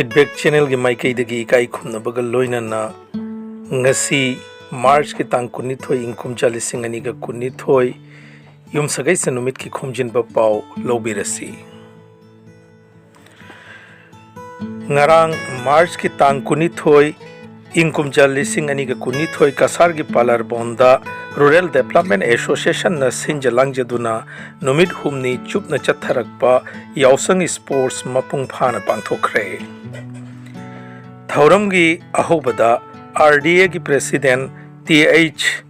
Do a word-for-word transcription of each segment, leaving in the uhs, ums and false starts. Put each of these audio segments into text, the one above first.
Feedback Channelꯒꯤ ꯃꯥꯏꯀꯩꯗꯒꯤ ꯏꯀꯥꯏ ꯈꯨꯝꯅꯕꯒ ꯂꯣꯏꯅꯅ ꯉꯁꯤ Marchꯀꯤ ꯇꯥꯡ ꯀꯨꯟꯅꯤꯊꯣꯏ, ꯏꯪ ꯀꯨꯝꯖꯥ ꯂꯤꯁꯤꯡ ꯑꯅꯤꯒ ꯀꯨꯟꯅꯤꯊꯣꯏ, ꯌꯨꯝꯁꯀꯩꯁ ꯅꯨꯃꯤꯠꯀꯤ ꯈꯣꯝꯖꯤꯟꯕ ꯄꯥꯎ ꯂꯧꯕꯤꯔꯁꯤ꯫ ꯉꯔꯥꯡ Marchꯀꯤ ꯇꯥꯡ ꯀꯨꯟꯅꯤꯊꯣꯏ, ꯏꯪ ꯀꯨꯝꯖꯥ ꯂꯤꯁꯤꯡ ꯑꯅꯤꯒ ꯀꯨꯟꯅꯤꯊꯣꯏ ꯀꯁꯥꯔꯒꯤ ꯄꯥꯂꯔꯕꯣꯟꯗ Rural Development Associationꯅ ꯁꯤꯟꯖ ꯂꯥꯡꯖꯗꯨꯅ ꯅꯨꯃꯤꯠ ꯍꯨꯝꯅꯤ ꯆꯨꯞꯅ ꯆꯠꯊꯔꯛꯄ ꯌꯥꯎꯁꯪ Sports ꯃꯄꯨꯡ ꯐꯥꯅ ꯄꯥꯡꯊꯣꯛꯈ꯭ꯔꯦ꯫ ꯊꯧꯔꯝꯒꯤ ꯑꯍꯧꯕꯗ RDAꯒꯤ President Th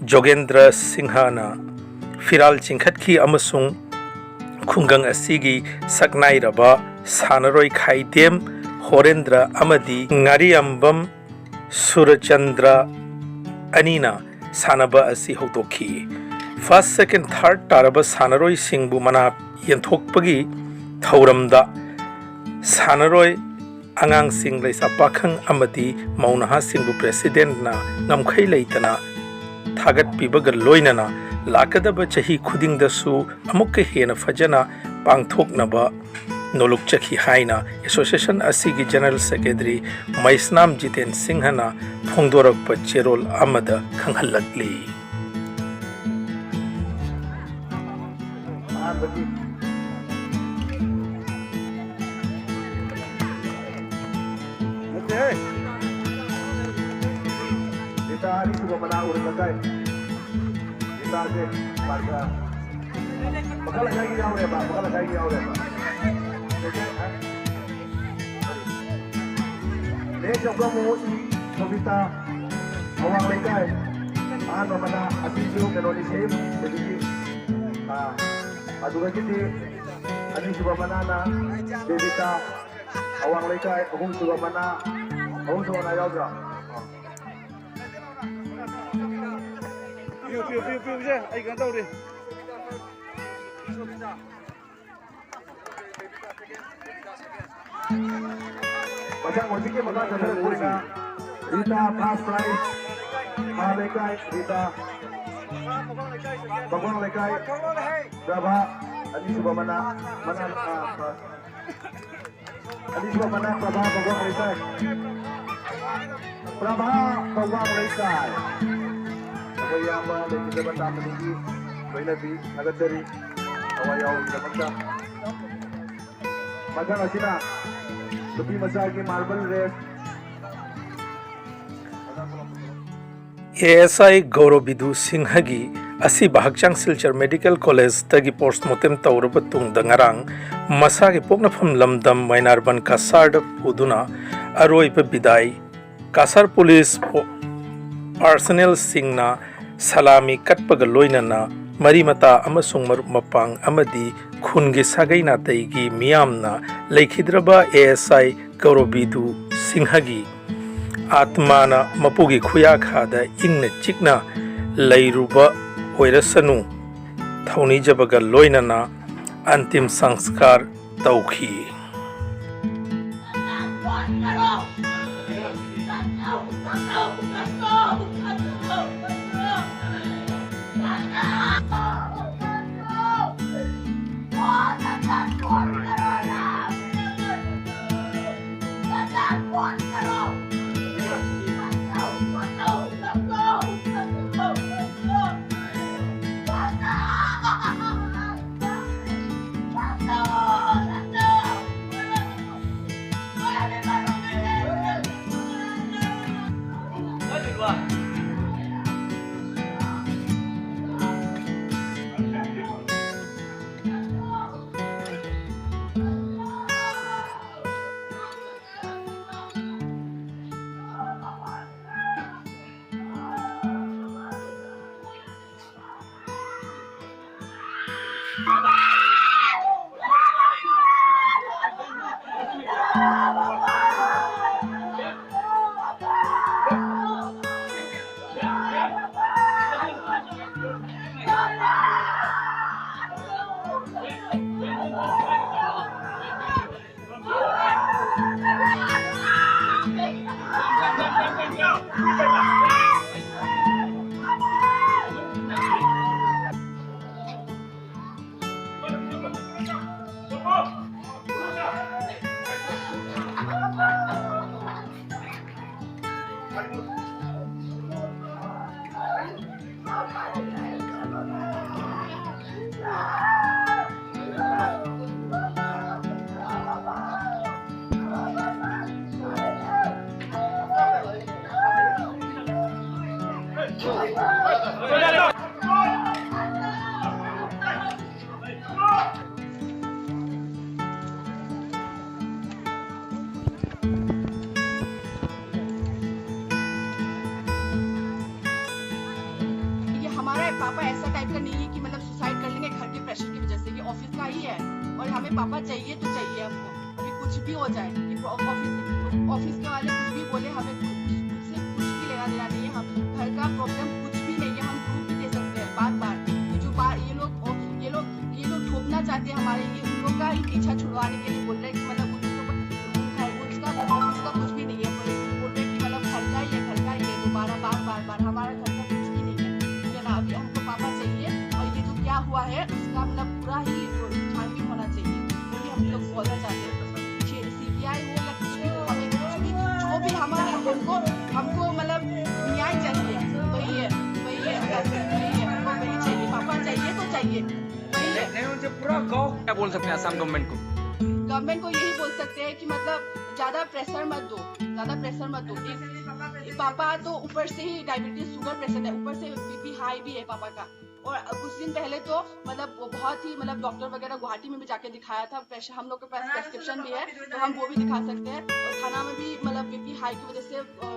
ꯖꯣꯒꯦꯟꯗ꯭ꯔ ꯁꯤꯡꯍꯅ ꯐꯤꯔꯥꯜ ꯆꯤꯡꯈꯠꯈꯤ ꯑꯃꯁꯨꯡ ꯈꯨꯡꯒꯪ ꯑꯁꯤꯒꯤ ꯁꯛꯅꯥꯏꯔꯕ ꯁꯥꯟꯅꯔꯣꯏ ꯈꯥꯏꯗꯦꯝ ꯍꯣꯔꯦꯟꯗ꯭ꯔ ꯑꯃꯗꯤ ꯉꯥꯔꯤꯌꯥꯝꯕꯝ ꯁꯨꯔꯆꯟꯗ꯭ꯔ ꯑꯅꯤꯅ ꯁꯥꯟꯅꯕ ꯑꯁꯤ ꯍꯧꯗꯣꯛꯈꯤ꯫ First, second, third ꯇꯥꯔꯕ ꯁꯥꯟꯅꯔꯣꯏꯁꯤꯡꯕꯨ ꯃꯅꯥ ꯌꯦꯟꯊꯣꯛꯄꯒꯤ ꯊꯧꯔꯝꯗ ꯁꯥꯟꯅꯔꯣꯏ ꯑꯉꯥꯡꯁꯤꯡ, ꯂꯩꯁꯥ ꯄꯥꯈꯪ ꯑꯃꯗꯤ ꯃꯧ ꯅꯍꯥꯁꯤꯡꯕꯨ Presidentꯅ ꯉꯝꯈꯩ ꯂꯩꯇꯅ ꯊꯥꯒꯠꯄꯤꯕꯒ ꯂꯣꯏꯅꯅ ꯂꯥꯛꯀꯗꯕ ꯆꯍꯤ ꯈꯨꯗꯤꯡꯗꯁꯨ ꯑꯃꯨꯛꯀ ꯍꯦꯟꯅ ꯐꯖꯅ ꯄꯥꯡꯊꯣꯛꯅꯕ ꯅꯣꯂꯨꯛꯆꯈꯤ ꯍꯥꯏꯅ Association ꯑꯁꯤꯒꯤ General Secretary ꯃꯩꯁꯅꯥꯝ ꯖꯤꯇꯦꯟ ꯁꯤꯡꯍꯅ ꯐꯣꯡꯗꯣꯔꯛꯄ ꯆꯦꯔꯣꯜ ꯑꯃꯗ ꯈꯪꯍꯜꯂꯛꯂꯤ꯫ ꯑꯍꯥꯟꯕꯒꯤ ꯅꯠꯇꯦꯍꯦ꯫ ꯔꯤꯇꯥ ꯑꯅꯤꯁꯨꯕ ꯃꯅꯥ ꯎꯔꯛꯂꯀꯥꯏ꯫ ꯔꯤꯇꯥꯁꯦ ꯄꯥꯔꯒ ꯃꯈꯜ ꯂꯩꯀꯥꯏꯒꯤ ꯌꯥꯎꯔꯦꯕ, ꯃꯈꯜ ꯂꯩꯀꯥꯏꯒꯤ ꯌꯥꯎꯔꯦꯕ꯫ ꯅꯦꯛꯁ ꯑꯃꯨꯛ ꯁꯣꯕꯤꯇꯥ, ꯑꯋꯥꯡ ꯂꯩꯀꯥꯏ꯫ ꯑꯍꯥꯟꯕ ꯃꯅꯥ ꯑꯁꯤꯁꯨ ꯀꯩꯅꯣꯅꯤ, ꯁꯦꯝ ꯑꯗꯒꯤ, ꯑꯥ, ꯑꯗꯨꯗꯒꯤꯗꯤ ꯑꯅꯤꯁꯨꯕ ꯃꯅꯥꯅ ꯗꯦꯕꯤꯇꯥ, ꯑꯋꯥꯡ ꯂꯩꯀꯥꯏ꯫ ꯑꯍꯨꯝꯁꯨꯕ ꯃꯅꯥ, ꯑꯍꯨꯝꯁꯨꯕ ꯃꯅꯥ ꯌꯥꯎꯗ꯭ꯔꯣ? ꯄꯤꯌꯨ, ꯄꯤꯌꯨ, ꯄꯤꯌꯨ, ꯄꯤꯌꯨꯁꯦ, ꯑꯩ ꯀꯩꯅꯣ ꯇꯧꯔꯤ꯫ ꯃꯊꯪ ꯍꯧꯖꯤꯛꯀꯤ ꯃꯈꯥ ꯆꯠꯊꯔꯛꯄꯁꯤꯅ ꯔꯤꯇꯥ first prize, ꯈꯥ ꯂꯩꯀꯥꯏ ꯔꯤꯇꯥ, ꯃꯈꯣꯡ ꯂꯩꯀꯥꯏ ꯄ꯭ꯔꯚꯥ, ꯑꯅꯤꯁꯨꯕ ꯃꯅꯥ, ꯃꯅꯥ, ꯑꯥ, first꯫ ꯑꯅꯤꯁꯨꯕ ꯃꯅꯥ ꯄ꯭ꯔꯚꯥ ꯃꯧꯋꯥꯡ ꯂꯩꯀꯥꯏ꯫ ꯄ꯭ꯔꯚꯥ ꯃꯧꯋꯥꯡ ꯂꯩꯀꯥꯏ꯫ ꯑꯩꯈꯣꯏ ꯏꯌꯥꯝꯕ ꯂꯩꯈꯤꯗꯕ ꯇꯥꯃꯅꯤꯒꯤ ꯂꯣꯏꯅꯕꯤ ꯊꯥꯒꯠꯆꯔꯤ꯫ ꯊꯋꯥꯏ ꯌꯥꯎꯕꯒꯤꯗꯃꯛꯇ꯫ ꯃꯊꯪ ꯑꯁꯤꯅ ꯅꯨꯄꯤ ꯃꯆꯥꯒꯤ marble race꯫ ꯑꯦ ꯑꯦꯁ ꯑꯥꯏ ꯒꯧꯔꯕꯤꯗꯨ ꯁꯤꯡꯍꯒꯤ ꯑꯁꯤꯕ ꯍꯛꯆꯥꯡ ꯁꯤꯜꯆꯔ ꯃꯦꯗꯤꯀꯦꯜ ꯀꯣꯂꯦꯖꯇꯒꯤ ꯄꯣꯁꯃꯣꯔꯇꯦꯝ ꯇꯧꯔꯕ ꯇꯨꯡꯗ ꯉꯔꯥꯡ ꯃꯁꯥꯒꯤ ꯄꯣꯛꯅꯐꯝ ꯂꯝꯗꯝ ꯃꯩꯅꯥꯔꯕꯟ ꯀꯁꯥꯔꯗ ꯄꯨꯗꯨꯅ ꯑꯔꯣꯏꯕ ꯕꯤꯗꯥꯏ꯫ ꯀꯁꯥꯔ ꯄꯨꯂꯤꯁ ꯄꯣ-, ꯄꯥꯔꯁꯅꯦꯜꯁꯤꯡꯅ ꯁꯂꯥꯃꯤ ꯀꯠꯄꯒ ꯂꯣꯏꯅꯅ ꯃꯔꯤ ꯃꯇꯥ ꯑꯃꯁꯨꯡ ꯃꯔꯨꯞ ꯃꯄꯥꯡ ꯑꯃꯗꯤ ꯈꯨꯟꯒꯤ ꯁꯥꯒꯩ ꯅꯥꯇꯩꯒꯤ ꯃꯤꯌꯥꯝꯅ ꯂꯩꯈꯤꯗ꯭ꯔꯕ ꯑꯦ ꯑꯦꯁ ꯑꯥꯏ ꯒꯧꯔꯕꯤꯗꯨ ꯁꯤꯡꯍꯒꯤ ꯑꯥꯠꯃꯥꯅ ꯃꯄꯨꯒꯤ ꯈꯨꯌꯥꯈꯥꯗ ꯏꯪꯅ ꯆꯤꯛꯅ ꯂꯩꯔꯨꯕ ꯑꯣꯏꯔꯁꯅꯨ ꯊꯧꯅꯤꯖꯕꯒ ꯂꯣꯏꯅꯅ ꯑꯟꯇꯤꯝ ꯁꯪꯁꯀꯥꯔ ꯇꯧꯈꯤ꯫ ये हमारा पापा ऐसा टाइप का नहीं है कि मतलब सुसाइड कर लेंगे घर के प्रेशर की वजह से। ये ऑफिस का ही है और हमें पापा चाहिए तो चाहिए हमको, अभी कुछ भी हो जाए। ये ऑफिस, ऑफिस के वाले कुछ भी बोले, हमें कुछ, कुछ से कुछ भी लेना देना नहीं है। हम घर का प्रॉब्लम कुछ भी नहीं है, हम प्रूफ भी दे सकते हैं बार बार। ये जो बार ये लोग, ये लोग ये लोग थोपना चाहते हैं हमारे लिए, उन लोग का ही पीछा छुड़वाने के लिए बोल रहे हैं कि मतलब उनके ऊपर, उसका, उसका कुछ भी नहीं है। बोल रहे हैं कि मतलब घर का ही है, घर का ही है, दोबारा बार बार बार हमारा घर का कुछ भी नहीं है, है ना? अभी हमको पापा चाहिए और ये जो क्या हुआ है उसका मतलब पूरा ही छानबीन होना चाहिए, वही हम लोग बोलना चाहते हैं। सीबीआई हो या कुछ भी हो, हमें कुछ भी, जो भी हमारे, हमको, हमको मतलब न्याय चाहिए, वही है, वही है, वही है, हमको वही चाहिए, पापा चाहिए तो चाहिए। नहीं, उनसे पूरा गाँव क्या बोल सकते हैं आसाम गवर्नमेंट को? गवर्नमेंट को यही बोल सकते हैं कि मतलब ज्यादा प्रेशर मत दो, ज्यादा प्रेशर मत दो। पापा तो ऊपर से ही डायबिटीज, शुगर पेशेंट है, ऊपर से बीपी हाई भी है पापा का। और कुछ दिन पहले तो मतलब वो बहुत ही मतलब डॉक्टर वगैरह गुवाहाटी में भी जाके दिखाया था, प्रेशर, हम लोग के पास प्रेस्क्रिप्शन भी है तो हम वो भी दिखा सकते हैं। और थाना में भी मतलब बीपी हाई की वजह से वो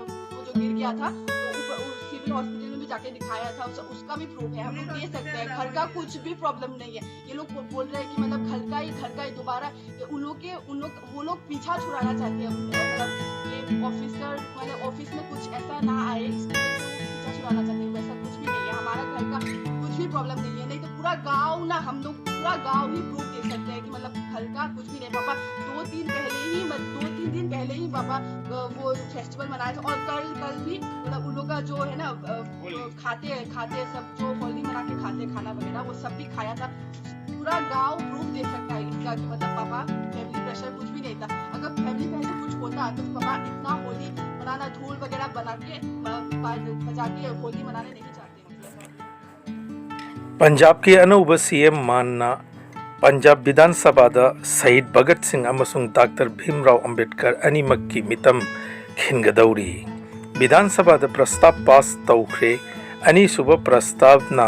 जो गिर गया था तो ऊपर सिविल हॉस्पिटल में भी जाके दिखाया था, उसका भी प्रूफ है, हम लोग दे सकते हैं। घर का कुछ भी प्रॉब्लम नहीं है। ये लोग बोल रहे हैं कि मतलब घर का ही, घर का ही दोबारा, उन लोग के, उन लोग, वो लोग पीछा छुड़ाना चाहते हैं, मतलब ये ऑफिसर, मतलब ऑफिस में कुछ ऐसा ना आए, इसकी वजह से वो पीछा छुड़ाना चाहते हैं। वैसा कुछ भी नहीं है, हमारा घर का कुछ भी प्रॉब्लम नहीं है। नहीं तो पूरा गांव ना, हम लोग पूरा गांव ही प्रूफ दे सकते हैं कि मतलब घर का कुछ भी नहीं। पापा दो तीन पहले ही, मतलब दो तीन दिन पहले ही पापा वो फेस्टिवल मनाए थे और कल, कल भी मतलब उन लोग का जो है ना खाते हैं, खाते हैं सब, जो होली मना के खाते हैं खाना वगैरह, वो सब भी खाया था। पूरा गांव प्रूफ दे सकता है इसका कि मतलब पापा फैमिली प्रेशर कुछ भी नहीं था। अगर फैमिली पहले कुछ होता तो पापा इतना होली मनाना, ढोल वगैरह बना के बजा के होली मनाने नहीं जाते। ꯄꯟꯖꯥꯕꯀꯤ ꯑꯅꯧꯕ ꯁꯤ ꯑꯦꯝ ꯃꯥꯟꯅ ꯄꯟꯖꯥꯕ ꯕꯤꯙꯥꯟ ꯁꯚꯥꯗ ꯁꯍꯤꯗ ꯚꯒꯠ ꯁꯤꯡ ꯑꯃꯁꯨꯡ ꯗꯥꯛꯇꯔ ꯚꯤꯝꯔꯥꯎ ꯑꯝꯕꯦꯗꯀꯔ ꯑꯅꯤꯃꯛꯀꯤ ꯃꯤꯇꯝ ꯈꯤꯟꯒꯗꯧꯔꯤ꯫ ꯕꯤꯙꯥꯟ ꯁꯚꯥꯗ ꯄ꯭ꯔꯁꯇꯥꯕ ꯄꯥꯁ ꯇꯧꯈ꯭ꯔꯦ꯫ ꯑꯅꯤꯁꯨꯕ ꯄ꯭ꯔꯁꯇꯥꯕꯅ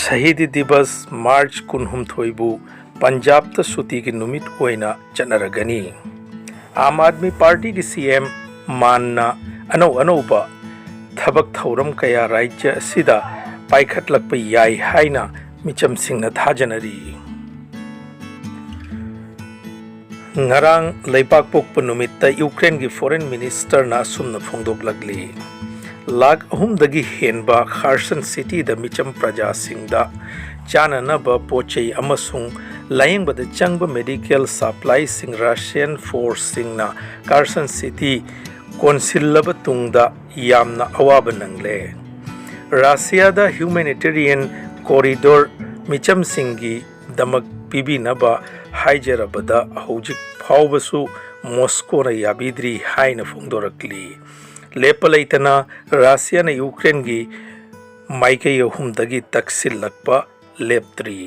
ꯁꯍꯤꯗꯤ ꯗꯤꯕꯁ ꯃꯥꯔꯆ ꯀꯨꯟꯍꯨꯝꯊꯣꯏꯕꯨ ꯄꯟꯖꯥꯕꯇ ꯁꯨꯇꯤꯒꯤ ꯅꯨꯃꯤꯠ ꯑꯣꯏꯅ ꯆꯠꯅꯔꯒꯅꯤ꯫ ꯑꯥꯝ ꯑꯥꯗꯃꯤ ꯄꯥꯔꯇꯤꯒꯤ ꯁꯤ ꯑꯦꯝ ꯃꯥꯟꯅ ꯑꯅꯧ ꯑꯅꯧꯕ ꯊꯕꯛ ꯊꯧꯔꯝ ꯀꯌꯥ ꯔꯥꯖ꯭ꯌ ꯑꯁꯤꯗ ꯄꯥꯏꯈꯠꯂꯛꯄ ꯌꯥꯏ ꯍꯥꯏꯅ ꯃꯤꯆꯝꯁꯤꯡꯅ ꯊꯥꯖꯅꯔꯤ꯫ ꯉꯔꯥꯡ ꯂꯩꯕꯥꯛꯄꯣꯛꯄ ꯅꯨꯃꯤꯠꯇ ꯌꯨꯀ꯭ꯔꯦꯟꯒꯤ ꯐꯣꯔꯦꯟ ꯃꯤꯅꯤꯁꯇꯔꯅ ꯑꯁꯨꯝꯅ ꯐꯣꯡꯗꯣꯛꯂꯛꯂꯤ, ꯂꯥꯈ ꯑꯍꯨꯝꯗꯒꯤ ꯍꯦꯟꯕ ꯈꯥꯔꯁꯟ ꯁꯤꯇꯤꯗ ꯃꯤꯆꯝ ꯄ꯭ꯔꯖꯥꯁꯤꯡꯗ ꯆꯥꯅꯅꯕ ꯄꯣꯠ ꯆꯩ ꯑꯃꯁꯨꯡ ꯂꯥꯌꯦꯡꯕꯗ ꯆꯪꯕ ꯃꯦꯗꯤꯀꯦꯜ ꯁꯄ꯭ꯂꯥꯏꯁꯤꯡ ꯔꯁꯤꯌꯟ ꯐꯣꯔꯁꯁꯤꯡꯅ ꯈꯥꯔꯁꯟ ꯁꯤꯇꯤ ꯀꯣꯟꯁꯤꯜꯂꯕ ꯇꯨꯡꯗ ꯌꯥꯝꯅ ꯑꯋꯥꯕ ꯅꯪꯂꯦ꯫ ꯔꯁꯤꯌꯥꯗ ꯍ꯭ꯌꯨꯃꯦꯅꯤꯇꯦꯔꯤꯌꯟ ꯀꯣꯔꯤꯗꯣꯔ ꯃꯤꯆꯝꯁꯤꯡꯒꯤ ꯗꯃꯛ ꯄꯤꯕꯤꯅꯕ ꯍꯥꯏꯖꯔꯕꯗ ꯍꯧꯖꯤꯛ ꯐꯥꯎꯕꯁꯨ ꯃꯣꯁꯀꯣꯅ ꯌꯥꯕꯤꯗ꯭ꯔꯤ ꯍꯥꯏꯅ ꯐꯣꯡꯗꯣꯔꯛꯂꯤ꯫ ꯂꯦꯞꯄ ꯂꯩꯇꯅ ꯔꯁꯤꯌꯥꯅ ꯌꯨꯀ꯭ꯔꯦꯟꯒꯤ ꯃꯥꯏꯀꯩ ꯑꯍꯨꯝꯗꯒꯤ ꯇꯛꯁꯤꯜꯂꯛꯄ ꯂꯦꯞꯇ꯭ꯔꯤ꯫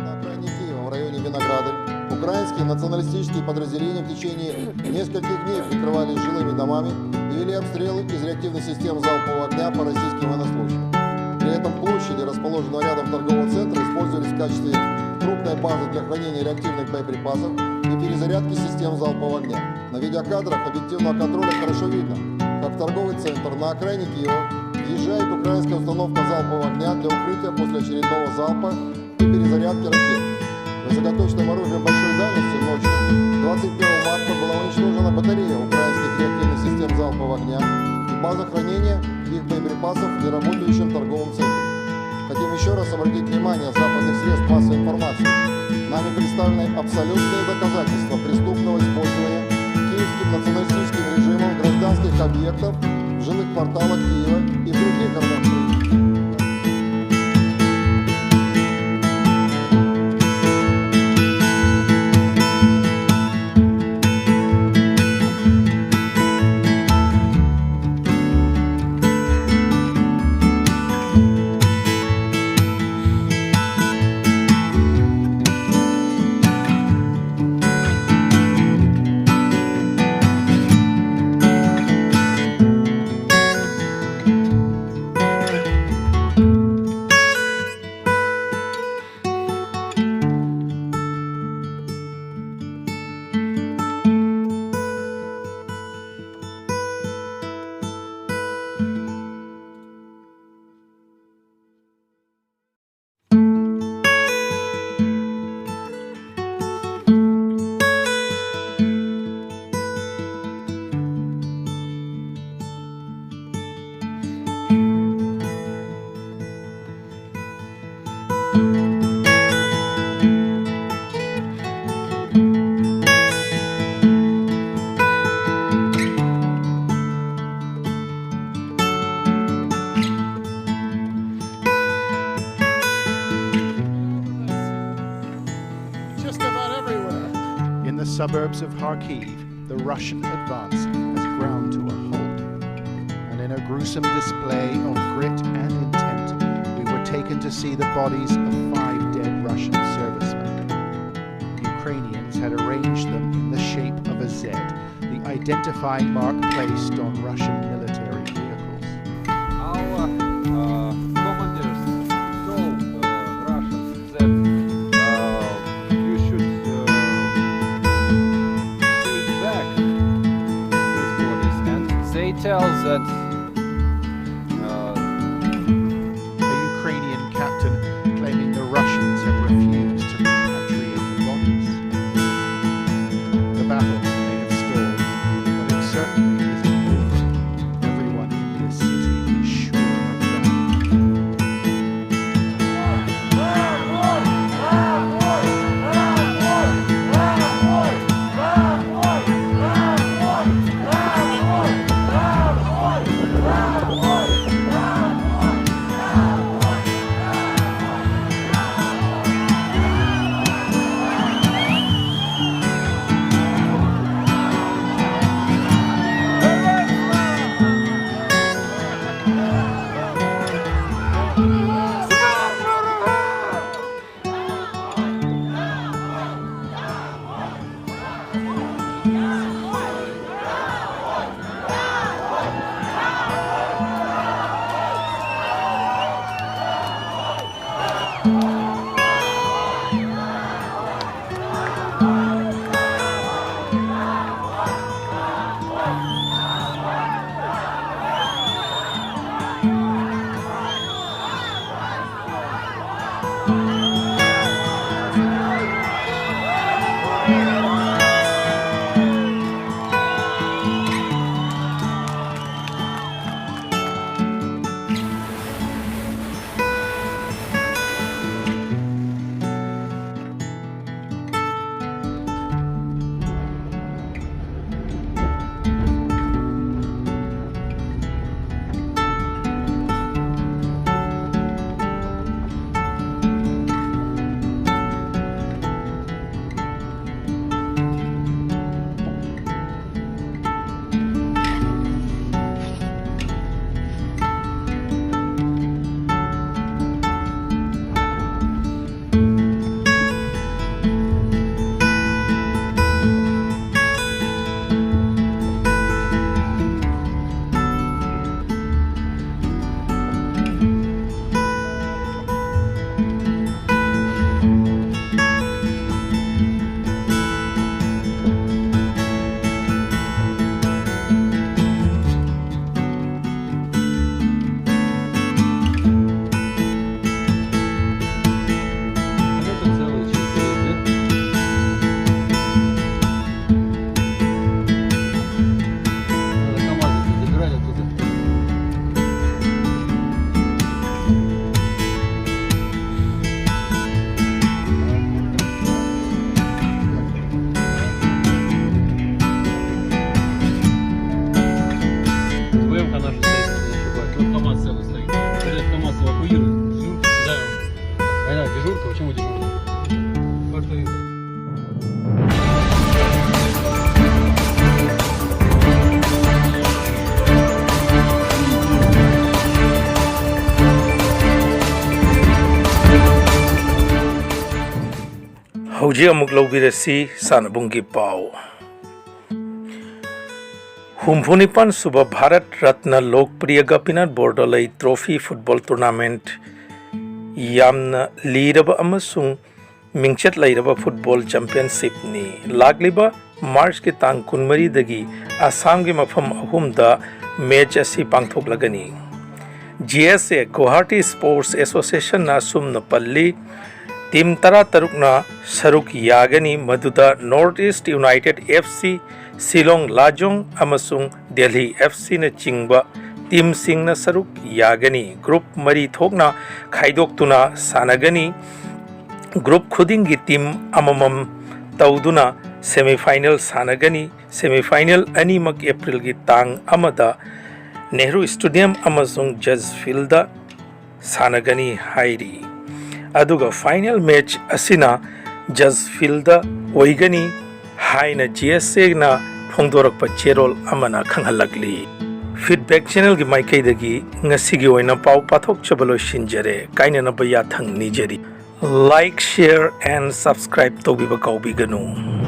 На окраине Киева, в районе Виноградарь, украинские националистические подразделения в течение нескольких дней прикрывались жилыми домами и вели обстрелы из реактивных систем залпового огня по российским военнослужащим. При этом площади, расположенные рядом торгового центра, использовались в качестве крупной базы для хранения реактивных боеприпасов и перезарядки систем залпового огня. На видеокадрах объективного контроля хорошо видно, как в торговый центр на окраине Киева въезжает украинская установка залпового огня для укрытия после очередного залпа и перезарядки ракет. Высокоточным оружием большой дальности ночью двадцать первого марта была уничтожена батарея украинских реактивных систем залпового огня и база хранения их боеприпасов в неработающем торговом центре. Хотим еще раз обратить внимание западных средств массовой информации. Нами представлены абсолютные доказательства преступного использования киевским националистическим режимом объектов в жилых кварталах Киева и в других городах Украины. Just about everywhere. In the suburbs of Kharkiv, the Russian advance has ground to a halt. And in a gruesome display of grit and intent, we were taken to see the bodies of five dead Russian servicemen. Ukrainians had arranged them in the shape of a Z, the identifying mark placed on Russian military vehicles. Our uh, commanders told uh, Russians that uh, you should uh, take back these bodies, and they tell that uh, a Ukrainian captain claiming the Russians have refused to repatriate the bodies. The battle may have stalled, but it certainly isn't over. Everyone in this city is sure of that. ꯍꯧꯖꯤꯛ ꯑꯃꯨꯛ ꯂꯧꯕꯤꯔꯁꯤ ꯁꯥꯟꯅꯕꯨꯡꯒꯤ ꯄꯥꯎ꯫ ꯍꯨꯝꯐꯨ ꯅꯤꯄꯥꯟ ꯁꯨꯕ Bharat Ratna Lokpriya Gopinath Bordoloi trophy football tournament ꯌꯥꯝꯅ ꯂꯤꯔꯕ ꯑꯃꯁꯨꯡ ꯃꯤꯡꯆꯠ ꯂꯩꯔꯕ ꯐꯨꯠꯕꯣꯜ ꯆꯦꯝꯄꯤꯌꯟꯁꯤꯞꯅꯤ꯫ ꯂꯥꯛꯂꯤꯕ ꯃꯥꯔꯆꯀꯤ ꯇꯥꯡ ꯀꯨꯟꯃꯔꯤꯗꯒꯤ ꯑꯁꯥꯝꯒꯤ ꯃꯐꯝ ꯑꯍꯨꯝꯗ ꯃꯦꯆ ꯑꯁꯤ ꯄꯥꯡꯊꯣꯛꯂꯒꯅꯤ꯫ ꯖꯤ ꯑꯦꯁ ꯑꯦ, ꯒꯨꯋꯥꯍꯥꯇꯤ ꯁ꯭ꯄꯣꯔꯠꯁ ꯑꯦꯁꯣꯁꯤꯌꯦꯁꯟꯅ ꯑꯁꯨꯝꯅ ꯄꯜꯂꯤ, ꯇꯤꯝ ꯇꯔꯥꯇꯔꯨꯛꯅ ꯁꯔꯨꯛ ꯌꯥꯒꯅꯤ, ꯃꯗꯨꯗ north east United F C, Shillong ꯂꯥꯖꯣꯡ ꯑꯃꯁꯨꯡ ꯗꯦꯜꯍꯤ ꯑꯦꯐ ꯁꯤꯅꯆꯤꯡꯕ ꯇꯤꯝꯁꯤꯡꯅ ꯁꯔꯨꯛ ꯌꯥꯒꯅꯤ꯫ ꯒ꯭ꯔꯨꯞ ꯃꯔꯤ ꯊꯣꯛꯅ ꯈꯥꯏꯗꯣꯛꯇꯨꯅ ꯁꯥꯟꯅꯒꯅꯤ꯫ ꯒ꯭ꯔꯨꯞ ꯈꯨꯗꯤꯡꯒꯤ ꯇꯤꯝ ꯑꯃꯃꯝ ꯇꯧꯗꯨꯅ ꯁꯦꯃꯤꯐꯥꯏꯅꯦꯜ ꯁꯥꯟꯅꯒꯅꯤ꯫ ꯁꯦꯃꯤꯐꯥꯏꯅꯦꯜ ꯑꯅꯤꯃꯛ ꯑꯦꯄ꯭ꯔꯤꯜꯒꯤ ꯇꯥꯡ ꯑꯃꯗ ꯅꯦꯍꯔꯨ ꯁ꯭ꯇꯦꯗꯤꯌꯝ ꯑꯃꯁꯨꯡ ꯖꯖ ꯐꯤꯜꯗ ꯁꯥꯟꯅꯒꯅꯤ ꯍꯥꯏꯔꯤ꯫ ꯑꯗꯨꯒ ꯐꯥꯏꯅꯦꯜ ꯃꯦꯆ ꯑꯁꯤꯅ ꯖꯖ ꯐꯤꯜꯗ ꯑꯣꯏꯒꯅꯤ ꯍꯥꯏꯅ ꯖꯤ ꯑꯦꯁ ꯑꯦꯅ ꯐꯣꯡꯗꯣꯔꯛꯄ ꯆꯦꯔꯣꯜ ꯑꯃꯅ ꯈꯪꯍꯜꯂꯛꯂꯤ꯫ ꯐꯤꯗꯕꯦꯛ ꯆꯦꯅꯦꯜꯒꯤ ꯃꯥꯏꯀꯩꯗꯒꯤ ꯉꯁꯤꯒꯤ ꯑꯣꯏꯅ ꯄꯥꯎ ꯄꯥꯊꯣꯛꯆꯕ ꯂꯣꯏꯁꯤꯟꯖꯔꯦ꯫ ꯀꯥꯏꯅꯅꯕ ꯌꯥꯊꯪ ꯅꯤꯖꯔꯤ꯫ Like, share and subscribe ꯇꯧꯕꯤꯕ ꯀꯥꯎꯕꯤꯒꯅꯨ꯫